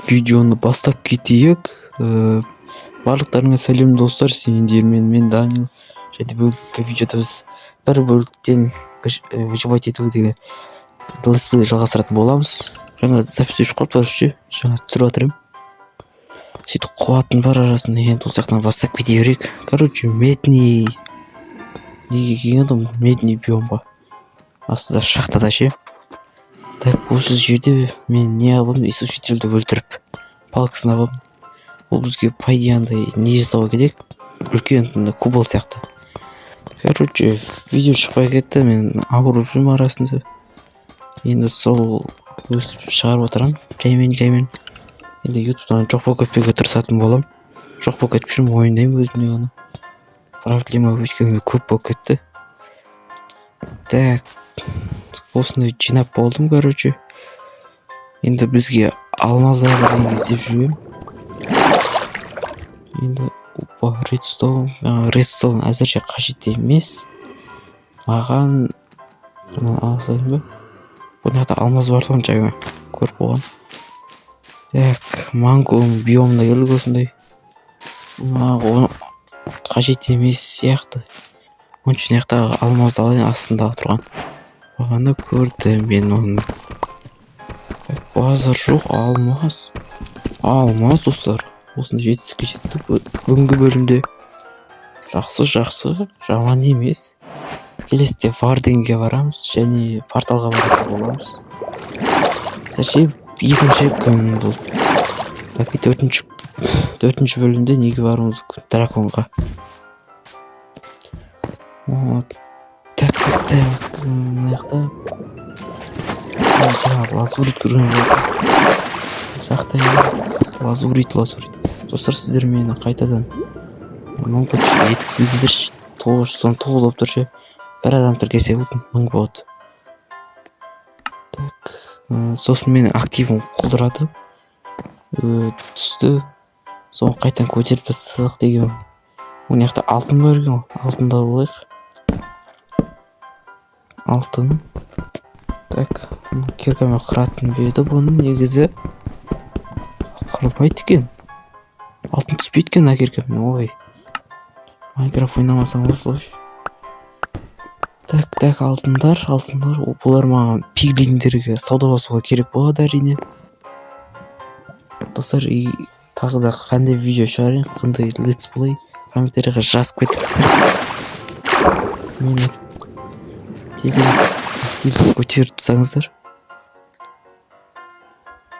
Видеоны бастап кетейік. Барлықтарыңа сәлем, достар! Сендермен мен, Данил. Және бүгінгі видеода біз бір бөліктен выживать ету деген летсплей жалғастыратын боламыз. Жаңа запись өшіп қалыпты ше, жаңа түсіріп жатыр едім, сөйтіп қуатын бар арасында. Енді осы жақтан бастап кете берейік. Короче, медный неге келген едім, медный биомға, астында шахтада ше. Так, осы жерде мен не алып, иссушительді өлтіріп, палкасын алып, ол бізге, по идее, андай не жасау керек, үлкен андай купол сияқты. Короче, видео шықпай кетті, мен ауырып жүрмін арасында. Енді сол өстіп шығарып отырамын жаймен жаймен. Енді Ютубтан жоқ болып кетпеуге тырысатын боламын. Жоқ болып кетіп жүрмін, мойындаймын өзімде оны, проблема өйткені көп болып кетті. Так, осындай жинап болдым. Короче, енді бізге алмаз бар бірдеңе іздеп жүремін енді. Опа, редстоун. Редстоун әзірше қажет емес маған. Мынаны ала салайын ба? Бұл жақта алмаз бар тұғын, жаңа көріп қойғанмын. Так, манго биомына келдік. Осындай маған қажет емес сияқты. Онша мына жақтағы алмазды алайын, астында тұрған, бағана көрдім мен оны. Так, базар жоқ, алмаз, алмаз. Достар, осындай жетістікке жеттік бүгінгі бөлімде. Жақсы, жақсы, жаман емес. Келесіде Варденге барамыз және порталға баратын боламыз. Әзірше екінші күн бұл. Так, и төртінші бөлімде неге баруымыз мүмкін? Драконға. Вот. Так, так, так, мына жақта жаңағы лазурит көрген жоқпын. Жақта емес, лазурит, лазурит. Достар, сіздер мені қайтадан 1000 подписчик жеткізіңдерші. 999 болып тұр ше, бір адам тіркелсе болды, 1000 болады. Так, сосын менің активім құлдырады, түсті, соны қайтадан көтеріп тастасақ деген. Мына жақта алтын бар екен ғой, алтынды алып алайық, алтын. Так, киркамен қыратын ба еді бұны? Негізі қырылмайды екен, алтын түспейді екен мына киркамен. Ой, Майнкрафт ойнамасам осылай. Так, так, алтындар, алтындар. Бұлар маған пиглиндерге саудаласуға керек болады, әрине. Достар, и тағы да қандай видео шығарайын, қандай летсплей, комментарийға жазып кетіңіздер. Мені тезірек активті көтеріп тастаңыздар.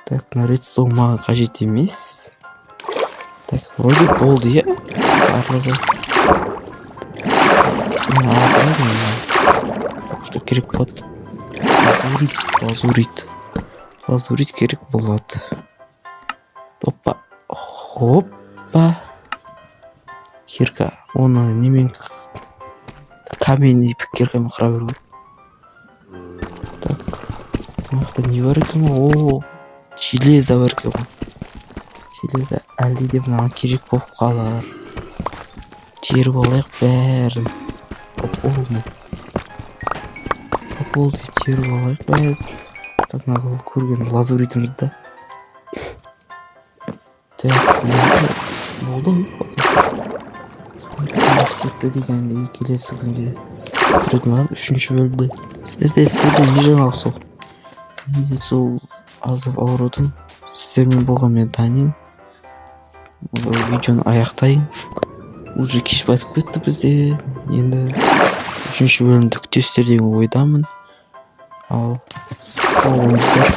Так, мына редстоун маған қажет емес. Так, вроде болды, иә, барлығы. Мына ала салайын мен, что керек болады. Лазурит, лазурит, лазурит керек болады. Опа, хоппа, кирка. Оны немен? Каменный киркамен қыра беру керек. Так, мына жақта не бар екен? О, железо бар екен ғой. Железо әлде де маған керек болып қалар. Теріп алайық бәрін по полной, по полной теріп алайық бәрін. Так, мына көрген лазуритімізді. Так, енді болды ғой, кетті дегендей. Келесі күнде түсіретін боламын үшінші бөлімді. Сіздерде не жаңалық? Сол менде сол, аздап ауырудым. Сіздермен болған мен, Данил. Видеоны аяқтайын, уже кеш батып кетті бізде. Енді үшінші бөлімді күтесіздер деген ойдамын. Ал сау болыңыздар.